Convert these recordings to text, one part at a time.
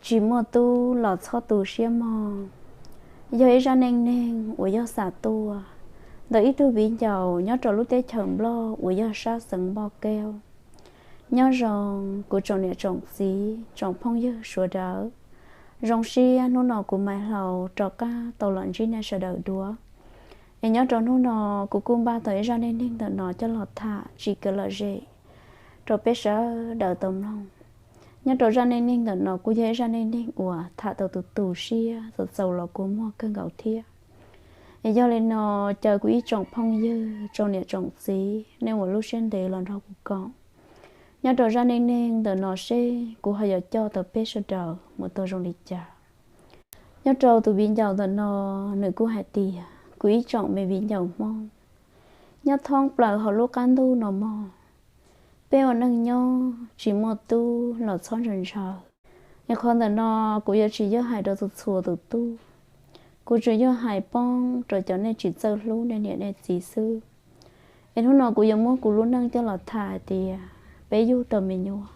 Tsis muaj tub los txhob tu siab mog, yog ib zaj neej neeg uas yog xam tuaj ntawm ib tug viv ncaus nyob rau lub teb chaws Nplog uas yog sab xeev Npoj Keub. Nyob zoo kuv tsoom niam tsoom txiv tsoom phooj ywg sawv daws. Zoo siab hnub no kuv Maiv Hlau rov qab tau los ntsib nej sawv daws dua. Es nyob rau hnub no kuv kuj npaj tau ib zaj neej neeg ntawm no coj los tham tsim kev lom zem rau peb sawv daws tau mloog. Nyob rau zaj neej neeg ntawm no kuj yog ib zaj neej neeg uas tham tau tus tu siab txaus txaus los kua muag kawg nkaus thiab. Es yog li no, caw kuv ib tsoom phooj ywg tsoom niam tsoom txiv nej ua lub siab ntev los nrog kuv koom nyob rau zaj neej neeg ntawm no seb kuv ho yuav coj tau peb sawv daws mus tau zoo li cas. Nyob rau tus viv ncaus ntawm no, nws kuj hais tias, kuv ib tsoom me viv ncaus Hmoob nyob thoob plaws hauv lub qab ntuj no mog, peb ua neej nyob tsis muaj tub los txhob ntshaw ntshaw. Es qhov ntawm no kuv yuav tsis yog hais rau txhua txhua tus tub, kuv tsuas yog hais poob rau cov nej tsis txawj hlub nej niam nej txiv xwb. Es hnub no kuv yuav muab kuv lub neej coj los tham hais tias peb yug tau me nyuam,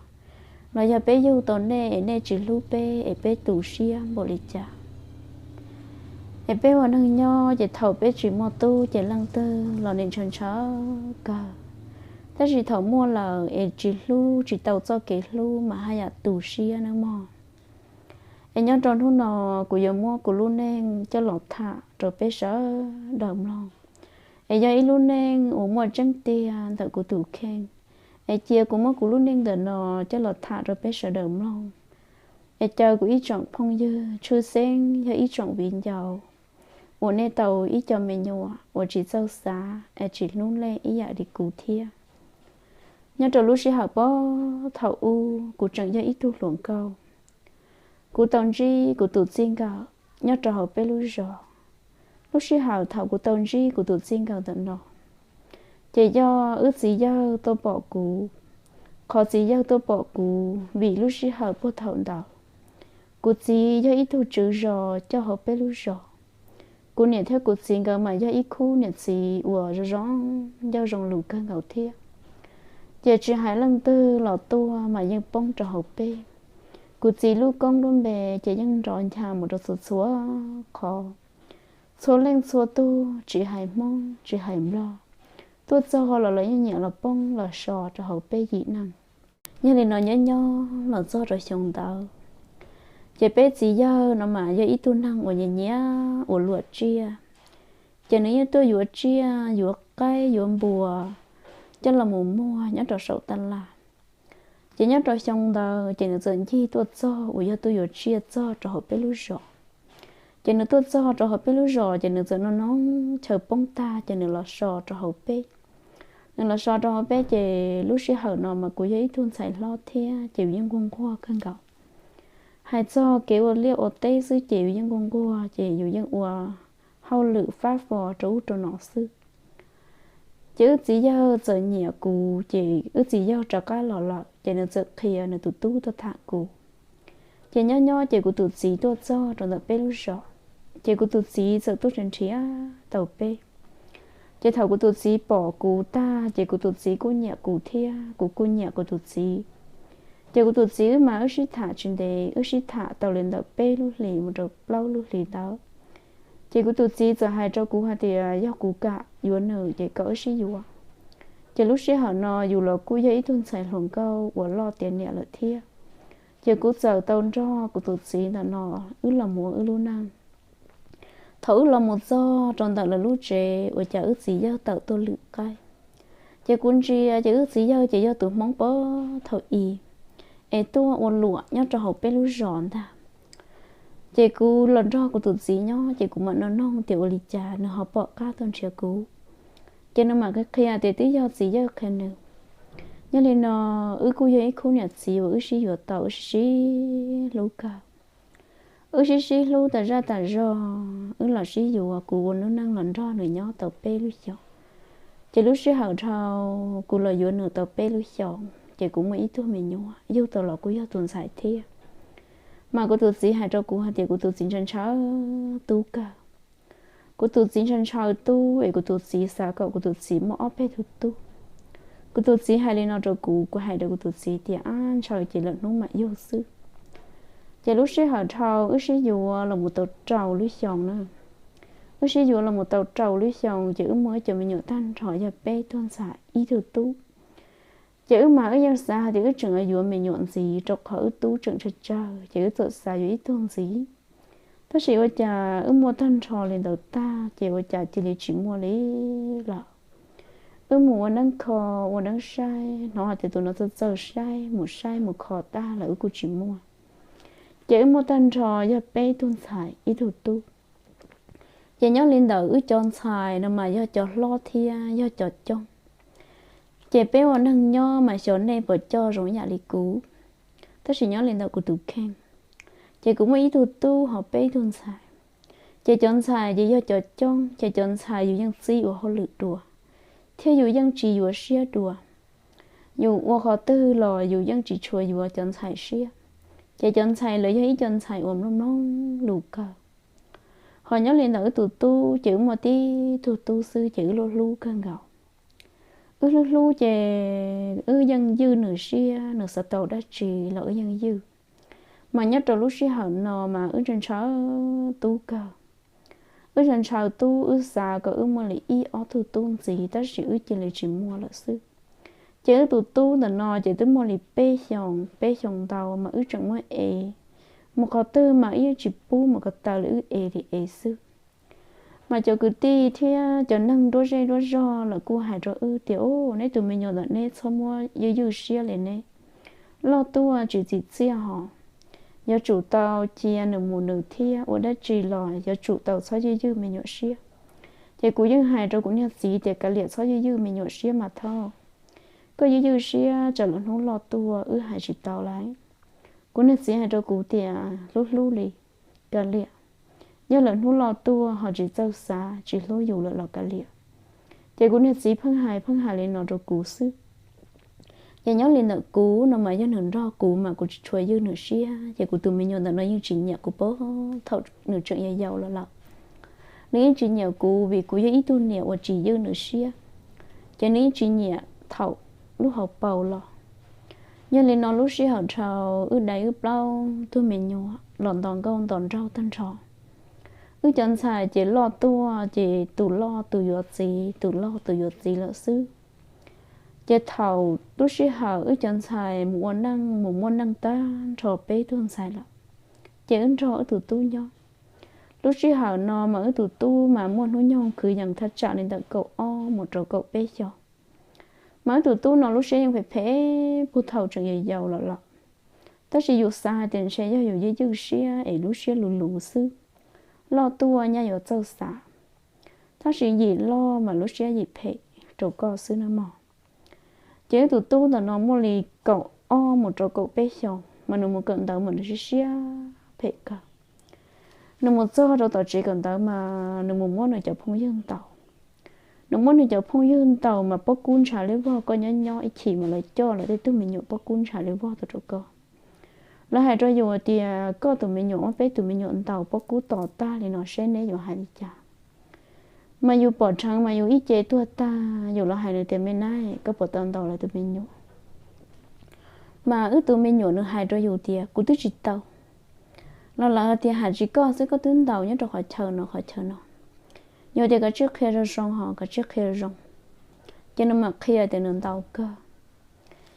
los yog peb yug tau nej es nej tsis hlub peb es peb tu siab npaum li cas. Es peb ua neeg nyob ces thaum peb tsis muaj tub ces leej twg los nim ntshaw ntshaw kawg, tab sis thaum muaj lawm es tsis hlub tsis tau txoj kev hlub mas haj yam tu siab nawb mog. Es nyob rau hnub no kuv yuav muab kuv lub neej coj los tham rau peb sawv daws mloog. Es yog ib lub neej uas muaj tseeb tiag ntawm kuv tus kheej, es cia kuv muab kuv lub neej ntawm no coj los tham rau peb sawv daws mloog. Es caw kuv ib tsoom phooj ywg tshwj xeeb yog ib tsoom viv ncaus uas nej tau ib co me nyuam uas tsis txawj xav es tsis hlub nej ib yam li kuv thiab. Nyob rau lub sij hawm puag thaum ub kuv tseem yog ib tug hluas nkauj, kuv tau ntsib kuv tus txij nkawm nyob rau hauv peb lub zos. Lub sij hawm thaum kuv tau ntsib kuv tus txij nkawm ntawm no, ces yog wb txiv yawg tuaj pom kuv. Qhov txiv yawg tuaj pom kuv vim lub sij hawm puag thaum ntawd kuv txiv yog ib tug tswv zos coj hauv peb lub zos. Kuv niam thiab kuv txiv nkawd mas yog ib khub niam txiv uas zoo zoo ncauj zoo lus kawg nkaus thiab. Ces tsis hais leej twg los tuaj mas yeej poob rau hauv peb. Kuv txiv lub koob lub npe ces yeej nrov ncha mus rau txhua txhua qhov, txhua leej txhua tug, tsis hais Hmoob tsis hais Nplog, tuaj txog los lawv yeej nyiam los poob los so rau hauv peb yim neeg. Yog li no nyob nyob los txog rau xyoo ntawd, ces peb txiv yawg no mas yog ib tug neeg uas nyiam nyiam ua luam tsiaj. Ces nws yeej tuaj yuav tsiaj yuav qaib yuav npua coj los mus muag nyob rau saum taj laj. Ces nyob rau xyoo ntawd ces nws txawm ncig tuaj txog uas yog tuaj yuav tsiaj txog rau hauv peb lub zos. Ces nws tuaj txog rau hauv peb lub zos ces nws txawm noj noj chaw poob tag ces nws los so rau hauv peb. Nws los so rau hauv peb ces lub sij hawm no mas kuv yog ib tug ntxhais hlob thiab ces yus yeej nquag nquag kawg nkaus. Hais txog kev ua liaj ua teb xwb ces yus yeej nquag nquag ces yus yeej ua hauj lwm fab fo rau ub rau no xwb. Ces wb txiv yawg txawm nyiam kuv ces wb txiv yawg rov qab los lawm ces nws txawm qhia nws tus tub tuaj tham kuv. Ces nyob nyob ces kuv tus txiv tuaj txog rau ntawm peb lub zos, ces kuv tus txiv txawm tuaj nrhiav nrhiav tau peb. Ces thaum kuv tus txiv pom kuv tag ces kuv tus txiv kuj nyiam kuv thiab kuv kuj nyiam kuv tus txiv. Ces kuv tus txiv wb mas wb sib tham tsis ntev, wb sib tham tau li ntawm peb lub hlis mus rau plaub lub hlis ntawd. Ces kuv tus txiv txawm hais rau kuv hais tias yog kuv kam yuav nws ces kom wb sib yuav. Ces lub sij hawm no yus los kuj yog ib tug ntxhais hluas nkauj uas loj tiav niam lawm thiab. Ces kuv txawm tau nrog kuv tus txiv ntawm no wb los mus ua wb lub neej. Thaum wb los mus txog rau ntawm lawv lub tsev uas cas wb txiv yawg tawm tuaj lwm qaib, ces kuv ntsia ces wb txiv yawg ces yog tus Hmoob puag thaum i es tuaj ua luam nyob rau hauv peb lub zos ntag. Ces kuv los nrog kuv tus txiv nyob ces kuv mam nug noog tias ua li cas nws ho pom qab tuaj nrhiav kuv. Ces nws mam qhia qhia tias twb yog txiv yawg qhia nws. Yog li no, wb kuj yog ib khub niam txiv uas wb sib yuav tau, wb sib sib hlub kawg. Wb sib sib hlub tas zaj tas zog, wb los sib yuav, kuv ua lub neej los nrog nws nyob tau peb lub xyoos. Ces lub sij hawm dhau, kuv los yuav nws tau peb lub xyoos ces kuv muaj ib tug me nyuam, yug tau los kuj yog tus ntxhais thiab. Mas kuv tus txiv hais rau kuv hais tias kuv tus txiv ntshaw ntshaw tub kawg. Kuv tus txiv ntshaw ntshaw tub es kuv tus txiv xav kom kuv tus txiv muaj ob peb tug tub. Kuv tus txiv hais li no rau kuv, kuv hais rau kuv tus txiv tias ab, ntshaw ces lwm hnub mam yug xwb. Ces lub sij hawm dhau wb sib yuav los mus tau rau lub xyoo na, wb sib yuav los mus tau rau lub xyoo ces wb muaj ib cov me nyuam tag nrho yog peb tug ntxhais ib tug tub. Ces wb mas wb yeej xav hais tias wb tseem yuav me nyuam ntxiv rau qhov wb tub tseem tsawg tsawg ces wb txawm xav yuav ib tug ntxiv. Tab sis ua cas wb muaj tag nrho li ntawd tag ces ua cas cia li tsis muaj li lawm. Wb mus ua neeb kho, ua neeb saib, hnov hais tias tus no txawj txawj saib, mus saib mus kho tag lawm wb kuj tsis muaj. Ces wb muaj tag nrho yog peb tug ntxhais ib tug tub. Ces nyob li ntawd wb cov ntxhais no mas yog cov hlob thiab yog cov coob. Ces peb ua neeg nyob mas xyov nej puas coj zoo yam li kuv, tab sis nyob li ntawd kuv tus kheej, ces kuv muaj ib tug tub ho peb tug ntxhais. Ces cov ntxhais ces yog cov coob, ces cov ntxhais yus yeej txib ua hauj lwm dua, thiab yus yeej tsis yuav siab dua. Yus ua qhov twg los yus yeej tsis tshua yuav cov ntxhais siab, ces cov ntxhais lawv yog ib co ntxhais uas mloog mloog lus kawg. Ho nyob li ntawm wb tus tub ces wb muaj tib tug tub xwb ces wb hlub hlub kawg nkaus. Wb hlub hlub ces wb yeej ywj nws siab, nws xav tau dab tsi los wb yeej ywj. Mas nyob rau lub sij hawm no mas wb ntshaw ntshaw tub kawg. Wb ntshaw ntshaw tub, wb xav kom wb muaj li ib ob tug tub ntxiv tab sis wb cia li tsis muaj lawm xwb. Ces wb tus tub ntawm no ces twb muaj li peb xyoos, peb xyoos ntau mas wb tseem muab ev, mus qhov twg mas wb yeej tsis pub mus ko taw li, wb ev li ev xwb. Mas cov kwv tij thiab cov neeg nruab zej nruab zog lawv kuj hais rau wb tias, Ub, neb tus me nyuam ntawm neb txhob muab ywj ywj siab li neb, loj tuaj tsis txim txiaj hos. Yuav tsum tau cia nws mus nws thiab, ua dab tsi los yuav tsum tau txhob ywj ywj me nyuam siab. Ces kuv yeej hais rau kuv niag txiv tias, Kav liam, txhob ywj ywj me nyuam siab mas thauj. Koj ywj ywj siab tsam lawv hnub loj tuaj wb hais tsis tau lawm. Kuv niag txiv hais rau kuv tias, Hlub hlub li, kav liam. Yog lawv hnub loj tuaj ho tsis txawj xav, tsis hlub yus lawm los kav liam. Ces kuv niag txiv pheej hais pheej hais li no rau kuv xwb. Ces nyob li ntawm kuv no mas yog nws nrog kuv mas kuv tsis tshua ywj nws siab, ces kuv tus me nyuam ntawm no yeej tsis nyiam kuv puag thaum nws tseem yau yau los lawm. Nws yeej tsis nyiam kuv vim kuv yog ib tug niam uas tsis ywj nws siab, ces nws yeej tsis nyiam thaum lub hauv paus los. Yog li no lub sij hawm dhau wb dai wb plaub tug me nyuam los ntos nkauj ntos nraug tag nrho. Wb cov ntxhais ces loj tuaj ces tus loj tus yuav txiv, tus loj tus yuav txiv lawm xwb. Ces thaum lub sij hawm wb cov ntxhais mus ua neej mus muaj neej tag nrho peb tug ntxhais lawm, ces wb nrog wb tus tub nyob. Lub sij hawm no mas wb tus tub mas muaj hnub nyoog kwv yees thaj tsam li ntawm kaum ob mus rau kaum peb xyoos. Mas wb tus tub no lub siab yeej phem phem puag thaum tseem yau yau los lawm. Tab sis yus xav hais tias ntshe yog yus ywj ywj siab es lub siab luv luv xwb, loj tuaj nyaj yuav txawj xav. Tab sis yim loj mas lub siab yim phem rau koj xwb nawb mog. Ces wb tus tub ntawm no muaj li kaum ob mus rau kaum peb xyoos mas nws mus kawm ntawv mas nws siab siab phem kawg. Nws mus txog rau tom tsev kawm ntawv mas nws mus muab nws cov phooj ywg ntaus. Nws muab nws cov phooj ywg ntaus mas pob kub ntshav li vog, koj nyob nyob ib chim mas lawv coj lawv tej tug me nyuam pob kub ntshav li vog tuaj rau koj. Lawv hais rau yus tias koj tus me nyuam muab peb tus me nyuam ntaus pob kub tom tag li no seb neb yuav hais li cas. Mas yus pom dheev mas yus ib ce tuag tag, yus los hais nws tias me nab, koj puas tau ntaus lawv tus me nyuam? Mas wb tus me nyuam nws hais rau yus tias kuv twb tsis tau. Los lawv tias hais tsis koj xwb, koj twb ntaus nyob rau qhov chaw no qhov chaw no. Yus tias kav tsij qhia zoo zoo ho kav tsij qhia zoo. Ces nws mam qhia tias nws ntaus kawg.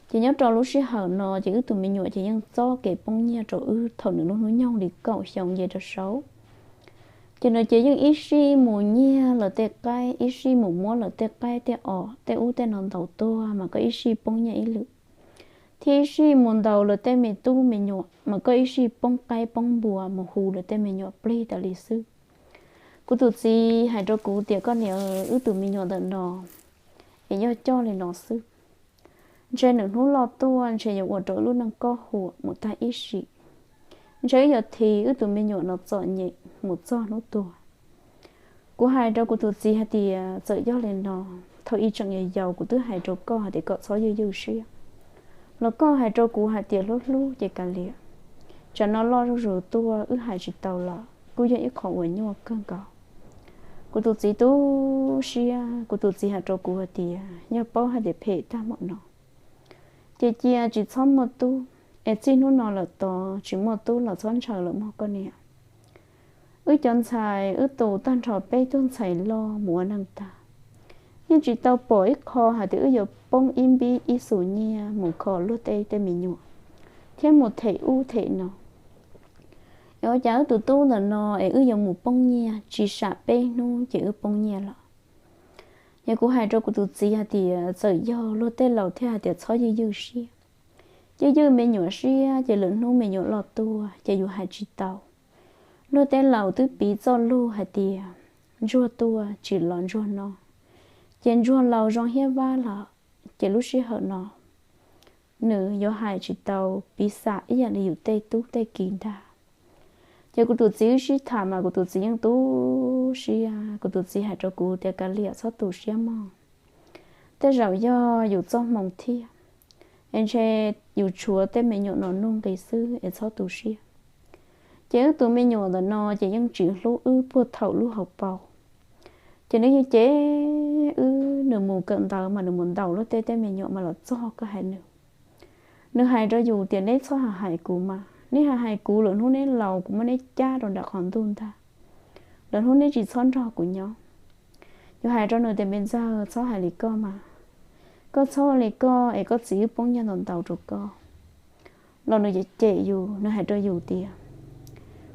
Ces nyob rau lub sij hawm no ces wb tus me nyuam ces yeej txob kev poob nyiaj rau wb thaum nws lub hnub nyoog li kaum xyoo nce rau saud. Ces nws ces yeej ib sij mus nyiag lawv tej qaib, ib sij mus muab lawv tej qaib tej os tej ub tej no ntaus tuag mas koj ib sij poob nyiaj ib lwm, thiab ib sij mus ntaus lawv tej me tub me nyuam mas koj ib sij poob qaib poob npua mus hu lawv tej me nyuam plig tas li xwb. Kuv tus txiv hais rau kuv tias koj niam, wb tus me nyuam ntawm no es yog coj li no xwb, ntshe nws hnub loj tuaj ntshe yuav ua rau wb lub neej kob huam mus tag ib sim. Ntshe wb yuav thim wb tus me nyuam no txom nyem mus txog hnub tuag. Kuv hais rau kuv tus txiv hais tias txawm yog li no, thaum ub tseem yau yau kuv twb hais rau koj hais tias kom txhob ywj ywj siab, los koj hais rau kuv hais tias hlub hlub ces kav liam. Tsam no loj zuj zus tuaj wb hais tsis tau lawm, kuj yog ib qho uas nyuaj kawg nkaus. Kuv tus txiv tu siab, kuv tus txiv hais rau kuv hais tias yog paub hais tias phem tag npaum no ces cia tsis txhob muaj tub, es txij hnub no lawm tod tsis muaj tub los txhob ntshaw lawm mog koj niam. Wb cov ntxhais wb tu tag nrho peb tug ntxhais loj mus ua neeg tag, yeej tsis tau pom ib qho hais tias wb yuav poob ib npib ib xus nyiaj mus kho luag tej tej me nyuam thiab mus them ub them no. Es ua cas wb tus tub ntawm no es wb yuav mus poob nyiaj, tsis sam peb hnub ces wb poob nyiaj lawm. Yog kuv hais rau kuv tus txiv hais tias txawm yog luag tej laus thiaj hais tias txhob ywj ywj siab, ywj ywj me nyuam siab ces lwm hnub me nyuam loj tuaj ces yus hais tsis tau. Luag tej laus twb piv txoj lug hais tias ntsuag tuaj tsis los ntsuag no, ces ntsuag laus zoo hiab vab lawm, ces lub sij hawm no nws yuav hais tsis tau piv xam ib yam li yus tej tub tej ki ntag. Ces kuv tus txiv wb sib tham mas kuv tus txiv yeej tu siab, kuv tus txiv hais rau kuv tias kav liam txhob tu siab mog, tej zaum yog yus txoj hmoo thiab, es ntshe yus tshuav tej me nyuam no nuj nqis xwb es txhob tu siab. Ces wb tus me nyuam ntawm no ces yeej tsis hlub wb puag thaum lub hauv paus. Ces nws yeej cem wb, nws mus kawm ntawv mas nws mus ntaus luag tej tej me nyuam mas los txog koj hais nws. Nws hais rau yus tias neb txhob hais hais kuv mas, neb hais hais kuv lwm hnub neb laus kuv muab neb cab rau nram qhov ntuj ntag, lwm hnub neb tsis txhob nrog kuv nyob. Yus hais rau nws tias me ntxawg txhob hais li koj mas, koj txhob ua li koj es koj txiv wb poob nyiaj ntau ntau rau koj. Los nws cem cem yus, nws hais rau yus tias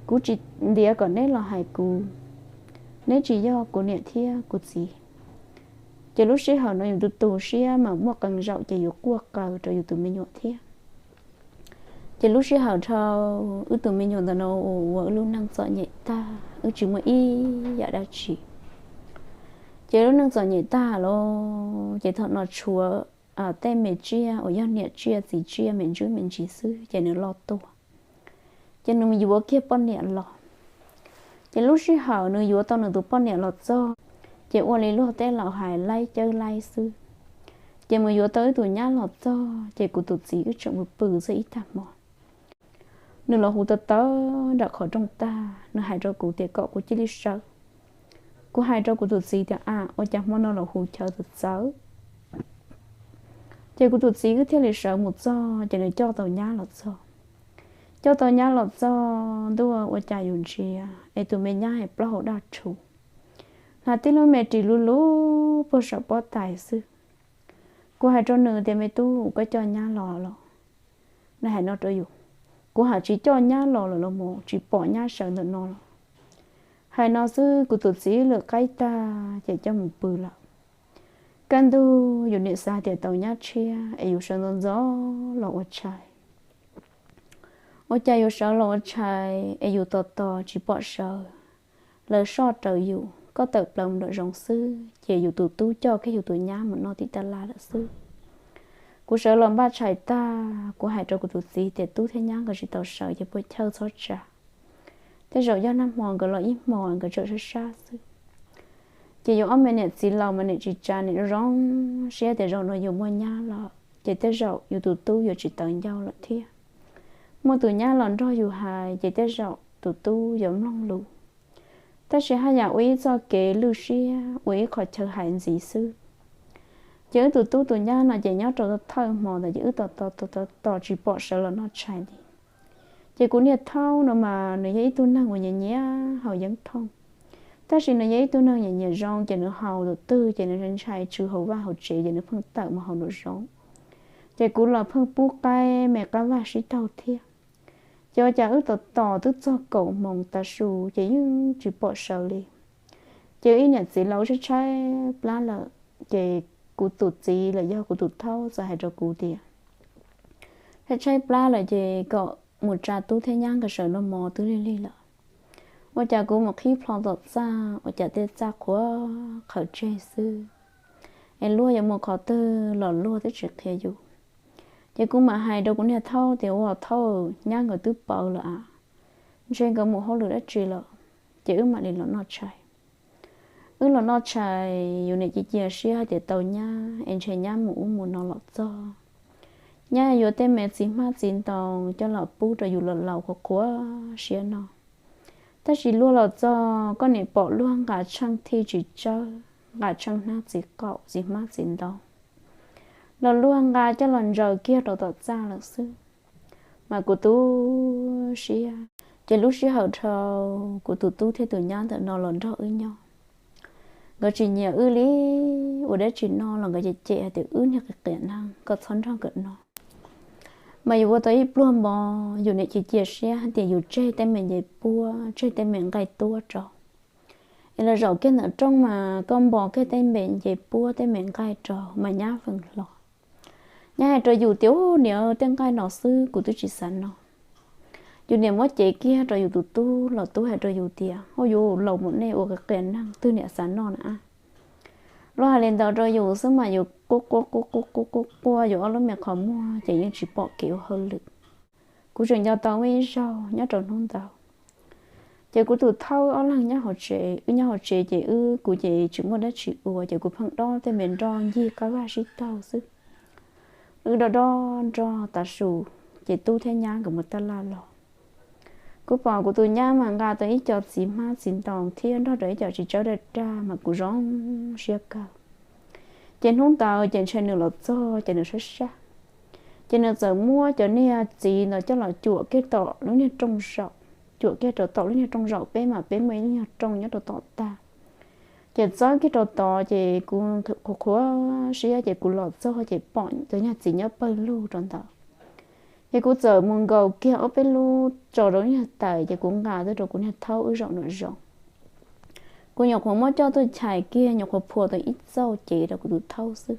kuv tsis ntiav kom neb los hais kuv, neb tsis yog kuv niam thiab kuv txiv. Ces lub sij hawm no yus tu tu siab mas muaj qee zaum ces yus quaj qw rau yus tus me nyuam thiab. Ces lub sij hawm dhau, wb tus me nyuam ntawm no uas ua wb lub neej txom nyem tag, wb tsis muaj ib yam dab tsi. Ces lub neej txom nyem tag lawm, ces thaum no tshuav tej me tsiaj uas yog niam tsiaj txiv tsiaj me ntsis me ntsis xwb ces nws loj tuaj. Ces nws yuav kiag poj niam los. Ces lub sij hawm nws yuav tau nws tus poj niam los txog, ces ua li luag tej laus hais laib cawb laib xwb. Ces mus yuav tau ib tus nyab los txog, ces kuv tus txiv wb tseem pw pw txog ib tag hmo. Nws los hu tawv tawv nram qhov rooj tag, nws hais rau kuv tias kom kuv cia li sawv. Kuv hais rau kuv tus txiv tias a, ua cas hmo no los hu chaw txawv txawv. Ces kuv tus txiv wb thiaj li sawv mus txog, ces nws coj tau nyab los txog. Coj tau nyab los txog ntuj ua cas yus ntsia es tus me nyab es plaub hau daj rhuv, hnav tib lub me ris luv luv puag saum pob tais xwb. Kuv hais rau nws tias me tub, koj coj nyab los los? Nws hais no rau yus, kuv hais tsis coj nyab los lawm los mas tsis pom nyab sawv ntawm no los. Hais no xwb kuv tus txiv lwm qaib tag ces coj mus pw lawm. Kaj ntug yus niam xav tias tau nyab tshiab es yus sawv ntxov ntxov los ua tshais. Ua cas yus sawv los ua tshais es yus tos tos tsis pom sawv. Lawv soj raws yus, koj tawm plaws mus nram zoov xwb ces yus tus tub coj kiag yus tus nyab mus noj tim taj laj lawm xwb. Kuv sawv los npaj tshais tag, kuv hais rau kuv tus txiv tias tub thiab nyab nkawd tsis tau sawv ces puas chawj txhob tsa. Tej zaum yog nag hmo nkawd los ib hmos nkawd tseem sab sab xwb. Ces yus ob me niam txiv laus mas niam tsis tsa, niam zoo zoo siab tias zaum no yus muaj nyab lawm ces tej zaum yus tus tub yuav tsis tawv ncauj lawm thiab. Muaj tus nyab los nrog yus hais ces tej zaum tus tub yuav mloog lus. Tab sis haj yam ua ib txoj kev lwj siab ua ib qho chaw hais ntxiv xwb. Ces wb tus tub tus nyab no ces nyob rau thawj hmo ntawd ces wb tos tos tos tos tsis pom sawv los noj tshais li. Ces kuv niag thaub no mas nws yog ib tug neeg uas nyiam nyiam haus yeeb thooj, tab sis nws yog ib tug neeg nyiam nyiam zoo ces nws haus tus twg ces nws ntshai tsw hauv vaj hauv tsev ces nws pheej tawm mus haus nraum zoov. Ces kuv los pheej pub qaib me qab vaj sib taug thiab. Ces ua cas wb tos tos twb txog kaum moos tav su ces yeej tsis pom sawv li. Ces ib niam txiv laus tshaib tshaib plab lawm, ces kuv tus txiv los yog kuv tus thaub txawm hais rau kuv tias tshaib tshaib plab lawm ces kom mus tsa tub thiab nyab nkawd sawv noj mov twb lig lig lawm. Ua cas kuv mus qhib plho tom txaj ua cas tej txaj qhuav qhawv tseg xwb, es luag yuav mus qhov twg los luag twb tsis qhia yus. Ces kuv mam hais rau kuv niag thaub tias ua thaub, nyab nkawd twb paws lawm a, ntshe nkawd mus hauj lwm dab tsi lawm, ces wb mam li los noj tshais. Wb los noj tshais yus niam cia cia siab hais tias tau nyab es ntshe nyab mus ub mus no los txog, nyab yuav tej me txiv hmab txiv ntoo coj los pub rau yus los laus qhuav qhuav siab no. Tab sis luag los txog koj niam pom luag nqa tsheej thij tsis tsawg, nqa tsheej hnab txiv qaum txiv hmab txiv ntoo los luag nqa coj los ntsaws kiag rau tom txaj lawm xwb. Mas kuv tu siab, ces lub sij hawm dhau, kuv tus tub thiab tus nyab ntawm no los nrog wb nyob. Nkawd tsis nyiam wb li, ua dab tsi no los nkawd cem cem hais tias wb niag qias qias neeg, koj txhob nrog nkawd no. Mas yus ua tau ib pluag mov, yus niam cia cia siab hais tias yus tseg tej me ncej puab, tseg tej me nqaij tuab rau. Es los zaum kiag ntawm rooj mas koj npo kiag tej me ncej puab tej me nqaij rau mas nyab feem hlo. Nyab hais rau yus tias, u, niam, tej nqaij no xwb kuv twb tsis xav noj. Yus niam muab cev kiag rau yus tus tub los tub hais rau yus tias, u, yus laus mus nej ua qias qias neeg twg niam xav noj na. Luag hais li ntawd rau yus xwb mas yus quaj quaj quaj quaj quaj quaj, yus ob lub me qhov muag ces yeej tsis pom kev ua hauj lwm. Kuv tseem nco tau muaj ib zaug nyob rau hnub ntawd, ces kuv tus thaub ob leeg nyob hauv tsev, wb nyob hauv tsev ces wb, kuv ces tsis muaj dab tsi ua ces kuv pheej dob tej me nroj ncig qab vaj sib taug xwb. Wb dob dob nroj tav su, ces tub thiab nyab nkawd mus taj laj los. Kuv pom kuv tus nyab mas nqa tau ib co txiv hmab txiv ntoo thiab nrog rau ib co txiv tsawb daj daj mas kuv zoo siab kawg. Ces hnub ntawd ces ntshe nws los txog ces nws sab sab, ces nws txawm muab cov niag txiv ntawd coj los cuam kiag tom lub niag rooj zaum, cuam kiag rau tom lub niag rooj zaum peb mas peb muaj ib lub niag rooj nyob rau tom tag. Ces txawb kiag rau tod ces kuv qhuav qhuav siab ces kuv los txog ces pom cov niag txiv nyob pawg lug rau ntawd. Ces kuv txawm mus nkaus kiag ob peb lub tso rau niag tais ces kuv nqa tuaj rau kuv niag thaub wb zaum nraum zoov. Kuv nyuam qhuav muab coj tuaj chais kiag nyuam qhuav phua tau ib txauj cev rau kuv tus thaub xwb.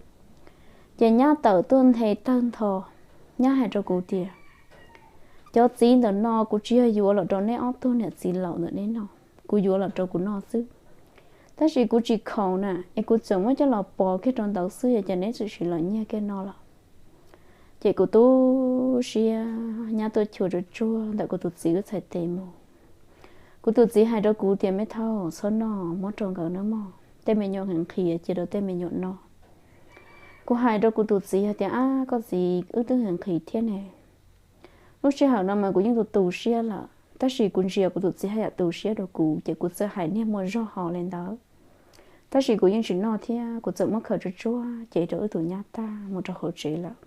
Ces nyab tawm tuaj nthe tawg ntho, nyab hais rau kuv tias, cov txiv ntawm no kuv tsis yog yuav los rau neb ob tug niam txiv laus ntawm neb no, kuv yuav los rau kuv no xwb. Tab sis kuv tsis khoom na es kuv txawm muab coj los pov kiag rau ntawd xwb, yog cas neb txawm sim los nyiag kiag no los? Ces kuv tu siab, nyab tuaj chua tsuag tsuag ntawm kuv tus txiv wb txhais tes mus. Kuv tus txiv hais rau kuv tias, me thaub, txhob noj, muab rau nkawd nawb mog, tej me nyuam nqhis nqhis cia rau tej me nyuam noj. Kuv hais rau kuv tus txiv hais tias, ab, koj txiv, wb twb nqhis nqhis thiab ne. Lub sij hawm no mas kuv yeej tu tu siab lawm, tab sis kuv ntsia kuv tus txiv haj yam tu siab rau kuv ces kuv txawm hais niag muaj zog hos li ntawd. Tab sis kuv yeej tsis noj thiab kuv txawm muab khaws tsuag tsuag cev rau wb tus nyab tag mus rau hauv tsev lawm.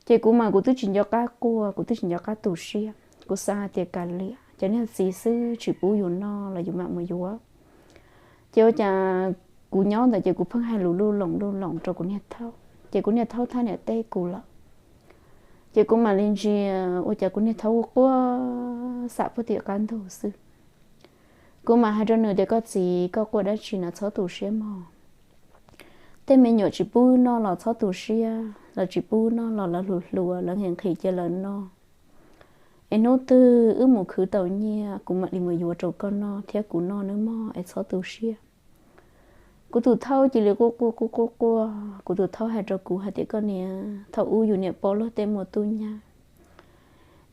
Ces kuv mas kuv twb tsis nco qab quaj, kuv twb tsis nco qab tu siab, kuv xav hais tias kav liam, cov niag txiv xwb tsis pub yus noj los yus mam mus yuav. Ces ua cas kuv nyob ntawd ces kuv pheej hais lus luj loos luj loos rau kuv niag thaub, ces kuv niag thaub thaj niam teb kuv lawm. Ces kuv mam li ntsia, ua cas kuv niag thaub quaj quaj xam puag tim qab ntug xwb. Kuv mam hais rau nws tias, koj txiv, koj quaj dab tsi na, txhob tu siab mog. Tej me nyuam tsis pub wb noj los txhob tu siab, lawv tsis pub wb noj los lawv hluas hluas, lawv nqhis nqhis cia lawv noj. Es hnub twg wb mus khwv tau nyiaj kuv mam li mus yuav rau koj noj thiab kuv noj nawb mog, es txhob tu siab. Kuv tus thaub cia li quaj quaj quaj quaj quaj, kuv tus thaub hais rau kuv hais tias, koj niam, thaum ub yus niam paub luag tej muaj tub nyab,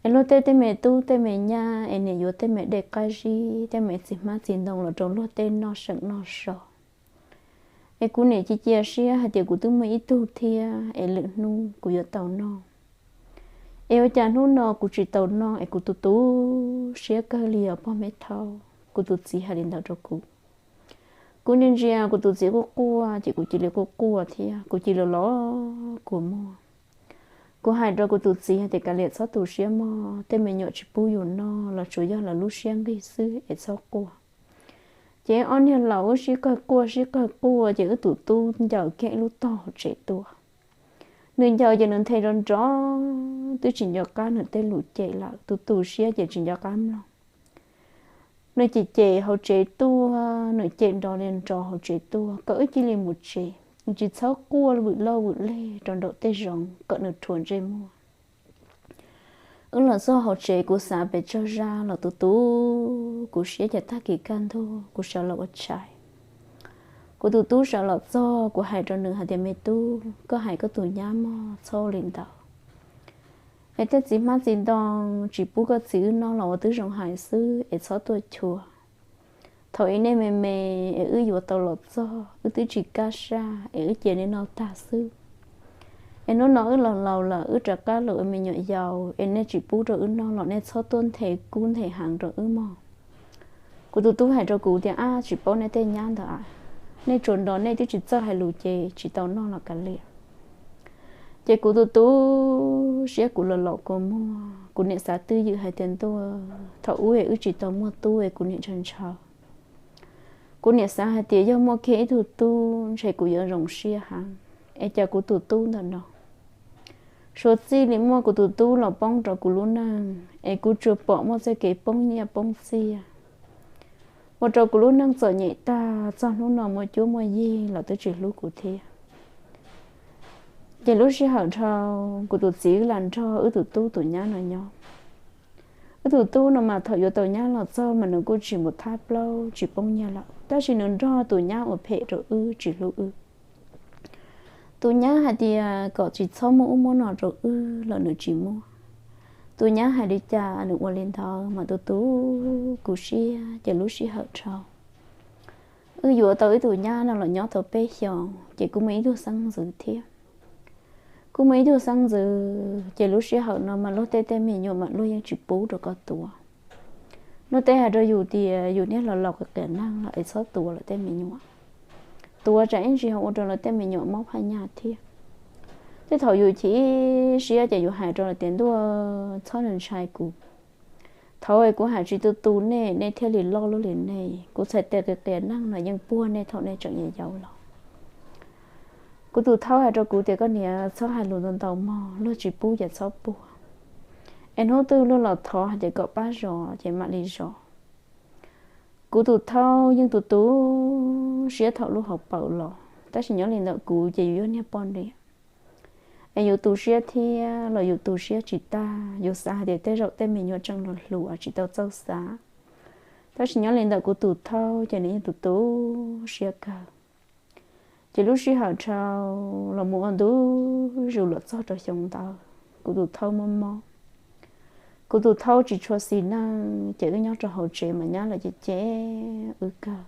es luag tej tej me tub tej me nyab es niam yuav tej me dej qab zib, tej me txiv hmab txiv ntoo los rau luag tej noj seem noj so. Es kuv niam cia cia siab hais tias kuv twb muaj ib tug thiab es lwm hnub kuv yuav tau noj. Es ua cas hnub no kuv tsis tau noj es kuv tu tu siab kawg li os pog me thaub. Kuv tus txiv hais li ntawd rau kuv. Kuv ntsia ntsia kuv tus txiv quaj quaj ces kuv cia li quaj quaj thiab, kuv cia li los kua muag. Kuv hais rau kuv tus txiv hais tias, kav liam, txhob tu siab mog, tej me nyuam tsis pub yus noj los tsuas yog lawv lub siab nqig xwb es txhob quaj. Ces ob niag laus wb sib qawg quaj sib qawg quaj ces wb tus tub ncaws kiag ib lub tog hauv tsev tuaj. Nws ncaws ces nws nthe nrov nrov, twb tsis nco qab nws tej lus cem lawm, tus tu siab ces tsis nco qab mloog. Nws cem cem hauv tsev tuaj, nws cem nrov li nrov hauv tsev tuaj kom wb cia li mus tsev, tsis txhob quaj vwm loj vwm leg rau nraum tej zoov kom nws rhuav ntsej muag. Wb los txog hauv tsev kuv xav pes tsawg zaj los tu tu kuv siab ces tag kis kaj ntug kuv sawv los ua tshais. Kuv tus tub sawv los txog kuv hais rau nws hais tias, me tub, koj hais koj tus nyab mog, txhob ua li ntawd. Es tej txiv hmab txiv ntoo tsis pub koj txiv wb noj los ua twb zoo hais xwb es txhob tuaj chua. Thaum ub nej me me es wb yuav tau los txog wb twb tsis kaj saj es wb cia nej noj tag xwb. Es hnub no wb los laus lawm wb rov qab los ua me nyuam yaus es nej tsis pub rau wb noj los nej txhob tuaj nthe kub nthe heev rau wb mog. Kuv tus tub hais rau kuv tias, ab, tsis paub nej tej nyab ntawd, nej tsuas nrog nej twb tsis txawj hais lus ces tsis tau noj los kav liam. Ces kuv tus tub siab kuv los laus kua muag, Kuv niam xav twj ywm hais tias ntuj, thaum ub es wb tsis tau muaj tub es kuv niam ntshaw ntshaw. Kuv niam xav hais tias yog muaj kiag ib tug tub ntshe kuv yuav zoo siab heev, es cas kuv tus tub ntawm no suav txij li muaj kuv tus tub los poob rau kuv lub neej es kuv tsuas pom muaj txoj kev poob nyiaj poob txiaj, ua rau kuv lub neej txom nyem tag, txog hnub no muaj cuab muaj yig los twb tsis hlub kuv thiab. Ces lub sij hawm dhau, kuv tus txiv wb lam nrog wb tus tub tus nyab no nyob. Wb tus tub no mas thaum yuav tau nyab los txog mas nws kuj tsis mus thab plaub tsis poob nyiaj lawm, tab sis nws nrog tus nyab uas phem rau wb tsis hlub wb. Tus nyab hais tias kom tsis txhob muab ub muab no rau wb los nws tsis muab. Tus nyab hais li cas nws ua li ntawd mas tus tub kuv siab ces lub sij hawm dhau, wb yuav tau ib tus nyab no los nyob tau peb xyoos ces kuj muaj ib tug xeeb ntxwv thiab. Kuj muaj ib tug xeeb ntxwv ces lub sij hawm no mas luag tej tej me nyuam mas luag yeej tsis pub rau koj tuav. Luag tej hais rau yus tias yus niaj laus laus qias qias neeg los es txhob tuav lawv tej me nyuam, tuav tsam ib ntsis ho ua rau lawv tej me nyuam mob phaj nyaj thiab. Tej thaum yus chim siab ces yus hais rau lawv tias ntuj, txhob ntshai kuv. Thaud es kuv hais tsis tu tu nej, nej thiaj li loj luaj li nej. Kuv txhais tes qias qias neeg los yeej puag nej thaum nej tseem yau yau los. Kuv tus thaub hais rau kuv tias koj niam, txhob hais lus ntau ntau mog, luag tsis pub ces txhob puag. Es hnub twg luag los thov hais tias kom pab zov ces mam li zov. Kuv tus thaub yeej tu tu siab thaum lub hauv paus los, tab sis nyob li ntawm kuv ces yus yog niag poj niam, es yus tu siab thiab los yus tu siab tsis tag, yus xav hais tias tej zaum tej me nyuam tseem hluas hluas tsis tau txawj xav. Tab sis nyob li ntawm kuv tus thaub ces nws yeej tu tu siab kawg. Ces lub sij hawm dhau los mus ua ntu zus los txog rau xyoo ntawd, kuv tus thaub mob mob. Kuv tus thaub tsis tshua xis neej, ces wb nyob rau hauv tsev mas nyab los cem cem wb kawg.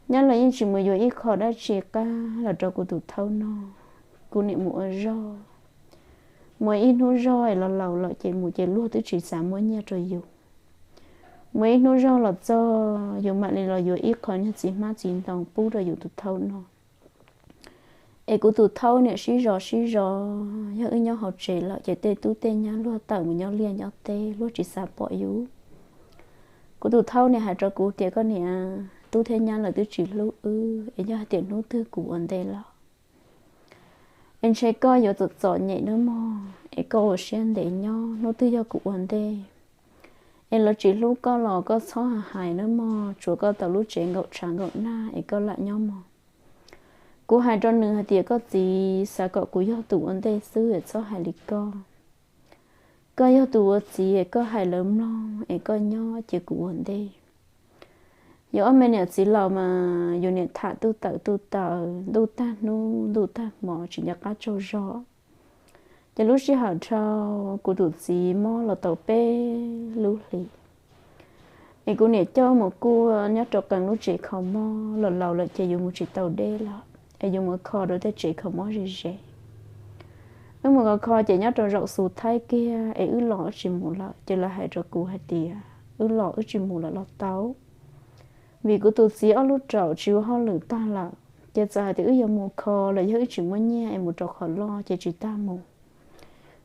Nyab los yeej tsis mus yuav ib qho dab tsi qab los rau kuv tus thaub noj. Kuv niam mus ua zog, mus ib hnub zog es los laus lawm ces mus ces luag twb tsis xav muab nyiaj rau yus. Mus ib hnub zog los txog, yus mam li los yuav ib qho nyuag txiv hmab txiv ntoo pub rau yus tus thaub noj. Es kuv tus thaub niam sib zov sib zov, yog wb nyob hauv tsev lawm ces tej tub tej nyab luag tawm mus nyob liaj nyob teb, luag tsis xav pom yus. Kuv tus thaub niam hais rau kuv tias koj niam, tub thiab nyab lawv twb tsis hlub wb, es yog hais tias hnub twg kuv ua ntej lawm es ntshe koj yuav txom txom nyem nawb mog, es koj ua siab ntev nyob, hnub twg yog kuv ua ntej es lawv tsis hlub koj los koj txhob hais nawb mog, tsuav koj tau lub tsev nkaum tshav nkaum nag es koj lam nyob mog. Kuv hais rau nws hais tias koj txiv, xav kom kuv yog tus ua ntej xwb es txhob hais li koj. Koj yog tus ua txiv es koj hais lawv mloog es koj nyob cia kuv ua ntej. Yus ob me niam txiv laus mas yus niam tham tuj tawm tuj taws ntuj tag hnub ntuj tag hmo tsis nco qab tsaug zog. Ces lub sij hawm dhau, kuv tus txiv mob los tau peb lub hlis, es kuv niam coj mus kuaj nyob rau qee lub tsev kho mob. Los laus lawm ces yus mus tsis tau deb lawm, es yus mus kho rau tej tsev kho mob ze ze. Wb mus kho kho ces nyob rau zaum xu thaib kiag es wb los wb tsis mus lawm, ces lawv hais rau kuv hais tias wb los wb tsis mus lawm los tau, vim kuv tus txiv ob lub raum tsis ua hauj lwm tag lawm. Ces txawm hais tias wb yuav mus kho los yog wb tsis muaj nyiaj es mus rau qhov loj ces tsis tag mus,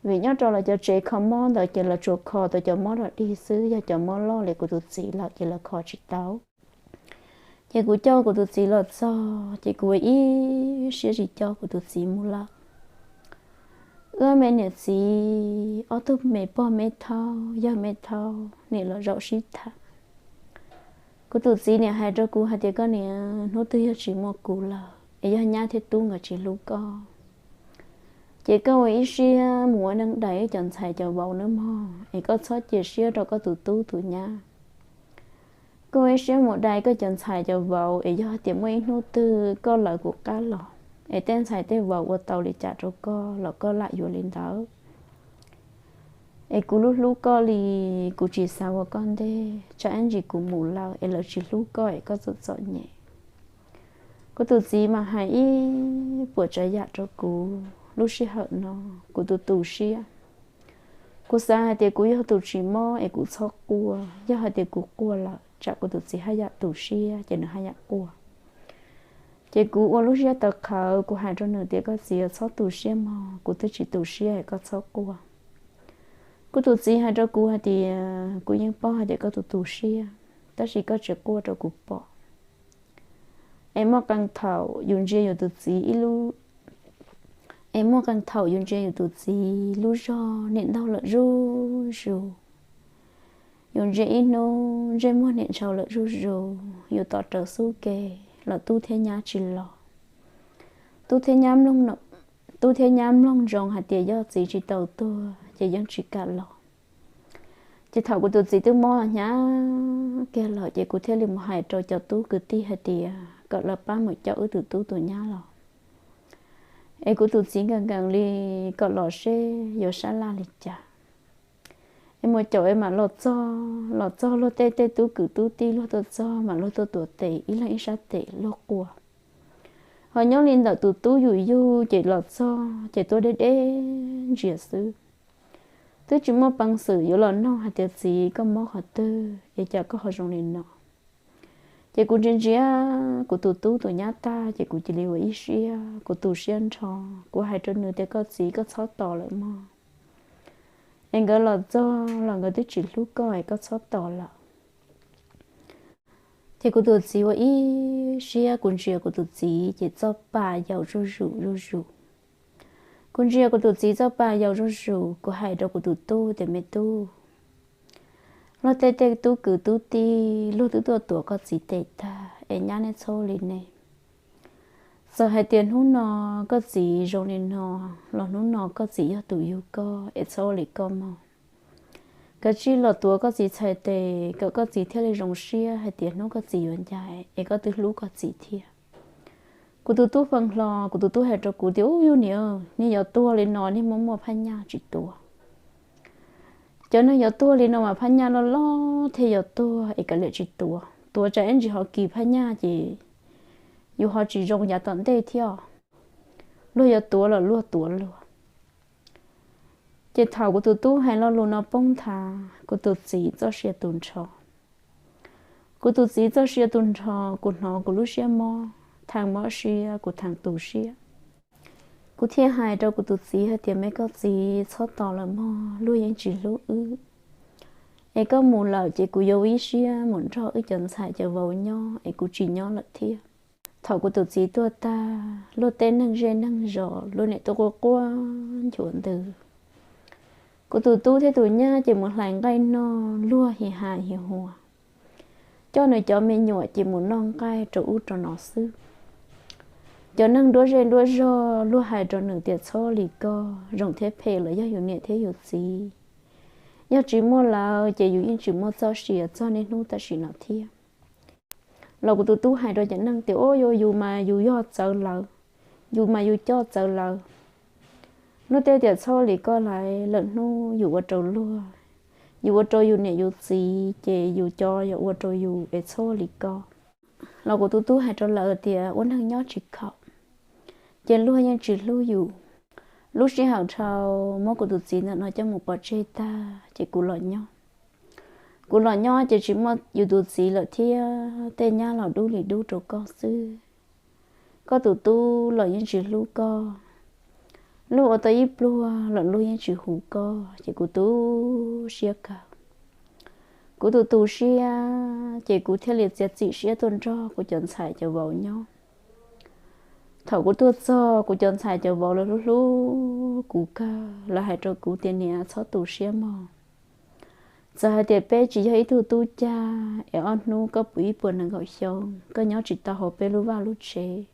vim nyob rau lawv cov tsev kho mob ntawd ces lawv tsuas kho tau cov mob dog dig xwb, yog cov mob loj li kuv tus txiv lawm ces lawv kho tsis tau. Ces kuv coj kuv tus txiv los txog ces kuv ua ib siab tsis coj kuv tus txiv mus lawm. Wb me niam txiv ob tug me pog me thaub yawg me thaub nim los zaum sib tham. Kuv tus txiv niam hais rau kuv hais tias koj niam, hnub twg yog tsis muaj kuv lawm es yog nyab thiab tub nkawd tsis hlub koj, ces koj ua ib siab mus ua neej dai wb cov ntxhais cov vauv nawb mog, es koj txhob cia siab rau koj tus tub tus nyab. Koj ua ib siab mus dai koj cov ntxhais cov vauv, es yog hais tias muaj ib hnub twg koj lawv kuv qab los, es tej ntxhais tej vauv ua tau li cas rau koj los koj lam yuav li ntawd. Es kuv hlub hlub koj li, kuv tsis xav ua koj ntej, tsam ib ntsis kuv mus lawm es lawv tsis hlub koj es koj txom txom nyem. Kuv tus txiv mas hais ib puas tsav yam rau kuv. Lub sij hawm no kuv tu tu siab. Kuv xav hais tias kuv yog tus tsis mob es kuv txhob quaj, yog hais tias kuv quaj lawm tsam kuv tus txiv haj yam tu siab ces nws haj yam quaj. Ces kuv ua lub siab tawv qhawv, kuv hais rau nws tias koj txiv, txhob tu siab mog, kuv twb tsis tu siab es koj txhob quaj. Kuv tus txiv hais rau kuv hais tias, kuv yeej paub hais tias koj tus tu siab, tab sis koj tsis quaj rau kuv pom. Es muaj qee thaum yus ntsia yus tus txiv ib lub, es muaj qee thaum yus ntsia yus tus txiv lub zog niam ntaug lawm zuj zus. Yus ntsia ib hnub ntsej muag niam ntshau lawm zuj zus, yus tos rawv xub ke los tub thiab nyab tsis los. Tub thiab nyab mloog, tub thiab nyab mloog ntsoov hais tias yog txiv tsis tau tuag ces yeej tsis kam los. Ces thaum kuv tus txiv twb mob hnyav kiag lawm ces kuv thiaj li mus hais rau cov tub kwv tij hais tias kom lawv pab mus coj wb tus tub tus nyab los. Es kuv tus txiv nkees nkees li kom los seb yuav sab laj li cas. Es mus caum es mam los txog, los txog luag tej tej tub kwv tub tij luag tuaj txog mas luag tuaj tuav tes ib leeg ib sab tes luag quaj. Ho nyob li ntawm tus tub yus yug ces los txog ces tuaj deb deb ntsiav xwb. Twb tsis muaj peev xwm yuav los nug hais tias txiv koj mob qhov twg es cas koj ho zoo li no. Ces kuv ntsia ntsia kuv tus tub tus nyab tag ces kuv cia li ua ib siab, kuv tu siab nrho. Kuv hais rau nws tias koj txiv koj txhob tos lawm mog, es nkawd los txog los nkawd twb tsis hlub koj es koj txhob tos lawm. Ces kuv tus txiv ua ib siab, kuv ntsia kuv tus txiv ces txoj pa yaus zuj zus zuj zus. Kuv ntsia kuv tus txiv txoj pa yaus zuj zus, kuv hais rau kuv tus tub tias me tub, luag tej tej tub kwv tub tij luag twb tuaj tuav koj txiv tes tag es nyab nej txhob ua li ne. Txawm hais tias hnub no koj txiv zoo li no los hnub no koj txiv yog tus yug koj es txhob ua li koj mog. Kav tsij los tuav koj txiv txhais tes kom koj txiv thiaj li zoo siab hais tias hnub koj txiv yuav ncaim es koj twb hlub koj txiv thiab. Kuv tus tub feeb hlo, kuv tus tub hais rau kuv tias ub yug niam, niag yuav tuag li no niag muaj muaj phaj nyaj tsis tuav. Cov neeg yuav tuag li no mas phaj nyaj loj loj thiaj yuav tuag es kav liam tsis tuav. Tuav tsam ib ntsis ho kis phaj nyaj ces yus ho tsis zoo yav tom ntej thiab. Luag yuav tuav los luag tuav luag. Ces thaum kuv tus tub hais lo lus no poob nthav, kuv tus txiv txoj sia tu nrho. Kuv tus txiv txoj sia tu nrho, kuv hnov kuv lub siab mob, theej mob siab, kuv theej tu siab. Kuv thiaj hais rau kuv tus txiv hais tias me koj txiv txhob tos lawm mog, luag yeej tsis hlub wb. Es koj mus lawm ces kuv yuav ua ib siab mus nrog wb cov ntxhais cov vauv nyob es kuv tsis nyob lawm thiab. Thaum kuv tus txiv tuag tag, luag tej neeg zej neeg zos luag niam tuaj quaj quaj nchuav ntws. Kuv tus tub thiab tus nyab ces mus hlais nqaij noj, luag hi ha hi hua, coj nws cov me nyuam ces mus noj nqaij rau ub rau no xwb. Cov neeg nruab zej nruab zog luag hais rau nws tias txhob li koj, zoo thiab phem los yog yus niam thiab yus txiv. Yog tsis muaj lawv ces yus yeej tsis muaj txoj sia txog niaj hnub tam sim no thiab. Los kuv tus tub hais rau cov neeg tias ua yus mas yus yog txawv lawv, yus mas yus coj txawv lawv. Luag tej tias txhob li koj lawm, lwm hnub yus ua rau luag, yus ua rau yus niam yus txiv ces yus cov yuav ua rau yus es txhob li koj. Los kuv tus tub hais rau lawv tias ua neeg nyob tsis khaum, ces luag yeej tsis hlub yus. Lub sij hawm dhau muab kuv tus txiv ntawm no coj mus pov tseg tag ces kuv los nyob. Kuv los nyob ces tsis muaj yus tus txiv lawm thiab, tej nyab los dub li dub rau koj xwb. Koj tus tub los yeej tsis hlub koj, luag ua tau ib pluag los luag yeej tsis hu koj ces kuv tu siab kawg. Kuv tus tu siab ces kuv thiaj li txiav txim siab tuaj nrog kuv cov ntxhais cov vauv nyob. Thaum kuv tuaj txog kuv cov ntxhais cov vauv lawv hlub hlub kuv kawg, lawv hais rau kuv tias niam txhob tu siab mog. Txawm hais tias peb tsis yog ib tug tub cag es ob hnub koj puv ib puas nees nkaum xyoo, koj nyob tsis tau hauv peb lub vaj lub tsev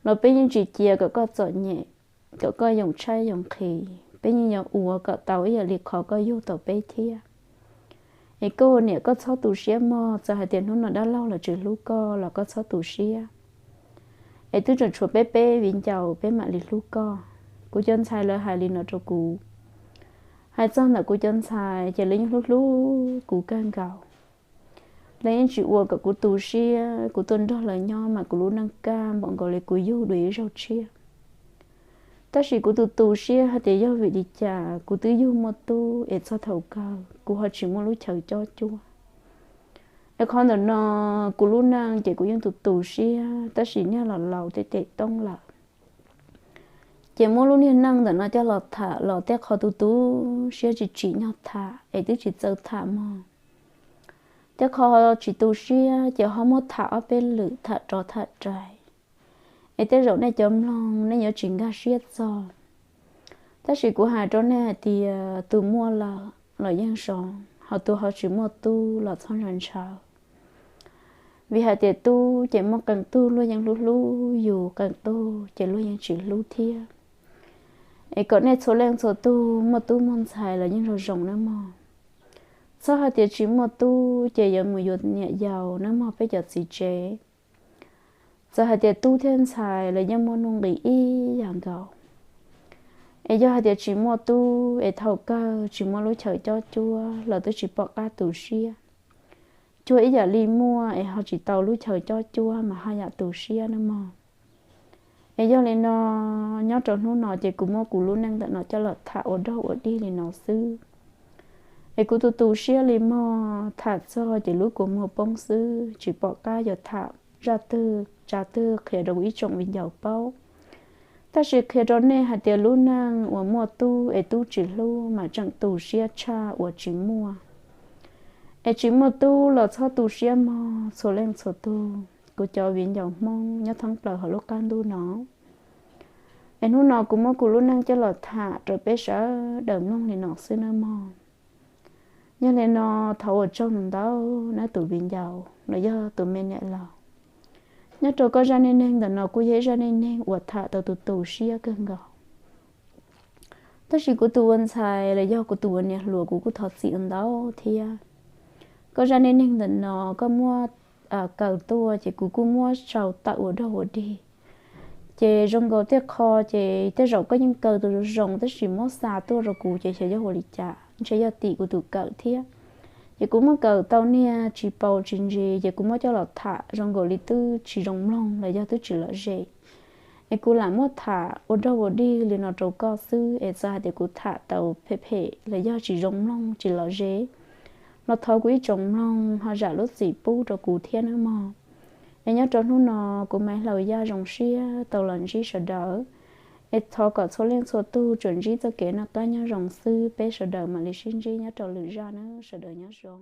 los peb yeej tsis cia kom koj txom nyem, kom koj yoo tshaib yoo nqhis, peb yeej yuav ua kom tau ib yam li qhov koj yug tau peb thiab. Es koj ua niam koj txhob tu siab mog, txawm hais tias hnub no dab laug los tsis hlub koj los koj txhob tu siab. Es twb tseem tshuav peb peb viv ncaus peb mam li hlub koj. Kuv cov ntxhais lawv hais li no rau kuv. Hais txog ntawm kuv cov ntxhais ces lawv yeej hlub hlub kuv kawg nkaus. Lawv yeej tsis ua kom kuv tu siab, kuv tuaj nrog lawv nyob mas kuv lub neej kaj npaum nkaus li kuv yug dua ib zaug tshiab. Tab sis kuv tus tu siab hais tias yog vim li cas kuv twb yug muaj tub es txog thaum kawg kuv ho tsis muaj lub chaw cob cuab. Es qhov ntawm no kuv lub neej ces kuv yeej tus tu siab, tab sis niag los laus tej tes toob lawm. Ces muab lub niag neej ntawm no coj los tham los tej qho tu tu siab tsis tsim nyog tham es twb tsis txawj tham mog. Tej qho tsis tu siab ces ho muab tham ob peb lwm, tham rov tham rais, es tej zaum nej cov mloog nej yuav tsis nkag siab txog. Tab sis kuv hais rau nej hais tias tus muaj lawm los yeej zoo, ho tus ho tsis muaj tub los txhob ntshaw ntshaw. Vim hais tias tub ces muaj qee tug luag yeej hlub hlub yus, qee tug ces luag yeej tsis hlub thiab. Es kom nej txhua leej txhua tug muaj tub muaj ntxhais los yeej zoo zoo nawb mog. Txhob hais tias tsis muaj tub ces yuav mus yuav niam yau nawb mog peb cov txiv tsev. Txawm hais tias tub thiab ntxhais los yeej muaj nuj nqis ib yam nkaus. Es yog hais tias tsis muaj tub es thaum kawg tsis muaj lub chaw cob cuab los twb tsis pom qab tu siab. Cuag ib yam li muaj es ho tsis tau lub chaw cob cuab mas ho yam tu siab nawb mog. Es yog li no, nyob rau hnub no ces kuv muab kuv lub neej ntawm no coj los tham ua dog ua dig li no xwb. Es kuv tu tu siab li mog, tham txog ces lub kua muag poob xwb, tsis pom qab yuav tham zaj twg tsav twg qhia rau ib tsoom viv ncaus paub. Tab sis qhia rau nej hais tias lub neej uas muaj tub es tub tsis hlub mas tseem tu siab tshaj uas tsis muaj. Es tsis muaj tub los txhob tu siab mog txhua leej txhua tug, kuv cov viv ncaus Hmoob nyob thoob plaws hauv lub qab ntuj no. Es hnub no kuv muab kuv lub neej coj los tham rau peb sawv daws mloog li no xwb nawb mog. Yog li no, thov ua tsaug ntau nawb tus viv ncaus los yog tus me niam laus. Nyob rau koj zaj neej neeg ntawm no kuj yog ib zaj neej neeg uas tham tau tu tu siab kawg nkaus. Tab sis kuv tus ua ntxhais los yog kuv tus ua niam hluas kuv kuj thov txim ntau thiab. Koj zaj neej neeg ntawm no koj muab kaw tuaj ces kuv kuj muab sau tawm ua dog ua dig. Ces zoo nkaus tej qho ces tej zaum koj yeej kaw tus zoo zoo tab sis muab xa tuaj rau kuv ces xyov yog ua li cas, ntshe yog tim kuv tus kawm thiab. Ces kuv muab kawm tau niag tsis paus tsis ntsis ces kuv muab coj los tham zoo nkaus li twb tsis zoo mloog los yog twb tsis lom zem. Es kuv lam muab tham ua dog ua dig li no rau koj xwb, es txawm hais tias kuv tham tau phem phem los yog tsis zoo mloog tsis lom zem los thov kuv ib tsoom mloog ho zam lub txim pub rau kuv thiab nawb mog. Es nyob rau hnub no kuv Maiv Hlau Yaj zoo siab tau los ntsib sawv daws. Es thov kom txhua leej txhua tug tsuas ntsib txoj kev noj qab nyob zoo xwb, peb sawv daws mam li sib ntsib nyob rau lwm zaj nawb, sawv daws nyob zoo.